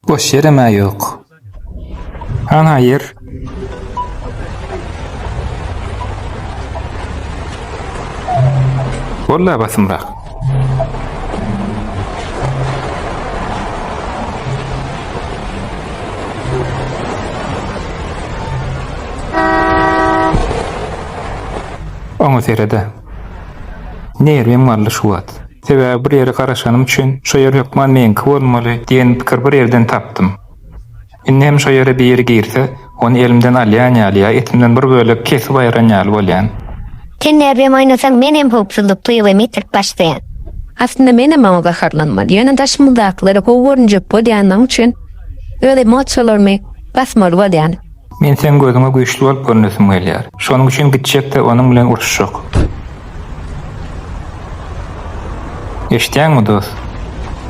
Boş ýerem-ä ýok. Hana ýer? Walla basymrak. Oňa sered-ä. Nerwim galdy şu wagt. Sebäbi bir ýere garaşanym üçin şo ýer hökman meňki bolmaly diýen pikir bir ýerden tapdym. Indi hem şo ýere biri girse, ony elimden alýan ýaly ýa etimden bir bölek kesip aýran ýaly bolýan. Sen nerwim oýnasaň men hem howpsuzlyk duýgymy ýitirip başlaýan. Aslynda menem oňa gaharlanmaly, ýöne daşymyzdakylara gowy görünjek bolýanlygym üçin öz emosiýalarymy basmaly bolýan. Men seň gözüňe güýçli bolup görünesim gelýär. Şonuň üçin gitjek-de onuň bilen uruşjak. Eşidýäňmi, dost?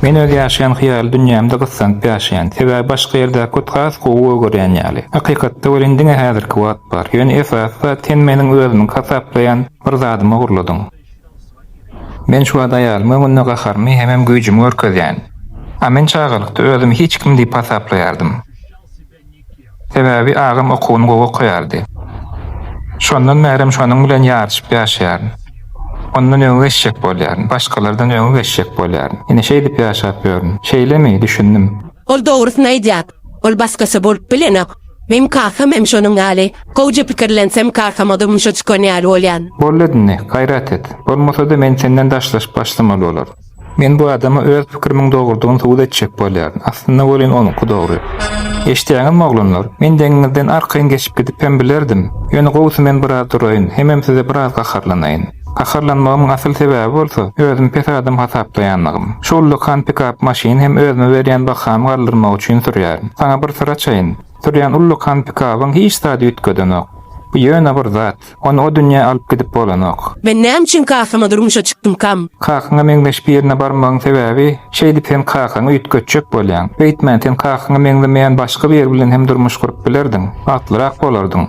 Men öz ýaşaýan hyýaly dünýämde gyssanyp ýaşaýan. Sebäbi başga ýerdäki ot has gowy gögerýän ýaly. Hakykatda welin diňe häzirki wagt bar. Ýöne esasy zat sen meniň özümiňki hasaplaýan bir zadymy ogurladyň. Men şu wagt aýalymyň öňünde gaharymy hemem güýjümi görkezýän. A men çagalykda özümi hiç kim diýip hasaplaýardym. Sebäbi agam okuwyny gowy okaýardy. Şondan bärem şonuň bilen ýaryşyp ýaşaýaryn. Ondan öňe geçjek bolýaryn, başgalardan öňe geçjek bolýaryn. Ine şeýdip ýaşap ýörün. Şeýlemi? Düşündim. Ol dogrusyny aýdýar. Ol başgaça bolup bilenok. Meň kakam hem şonuň ýaly. Gowja pikirlensem kakama durmuşa çykan ýaly bolýan. Boldy indi, gaýrat et. Bolmasa-da men senden daşlaşyp başlamaly bolar. Men bu adama öz pikirimiň dogrudygyny subut etjek bolýaryn. Aslynda welin onuňky dogry. Eşidýäňizmi oglanlar? Men deňiňizden arkaýyn geçip gidip hem bilerdim. Ýöne gowusy men biraz duraýyn, hemem size biraz gaharlanaýyn. Gaharlanmagymyň asyl sebäbi bolsa, özümi pes adam hasaplaýanlygym. Şu ullakan pikap maşyny hem özüme berýän bahamy galdyrmak üçin sürýärin. Saňa bir syr açaýyn. Sürýän ullakan pikabyň hiç zady üýtgedenok. Bu ýöne bir zat. Ony o dünýä alyp gidip bolanok. Men näme üçin kakama durmuşa çykdymkam? Kakaňa meňzeş birine barmagyň sebäbi, şeýdip sen kakaňy üýtgetjek bolýaň. Beýtmän sen kakaňa meňzemeýän başga biri bilen hem durmuş gurup bilerdiň. Bagtlyrak bolardyň.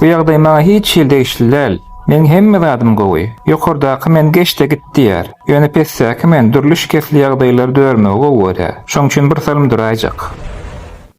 Bu ýagdaý maňa hiç hili degişli däl. Meň hemme zadym gowy. Ýokardaky men geç-de git diýýär. Ýöne pesdäki men dürli şikesli ýagdaýlary dörmegi gowy görýär. Şoň üçin bir salym duraýjak.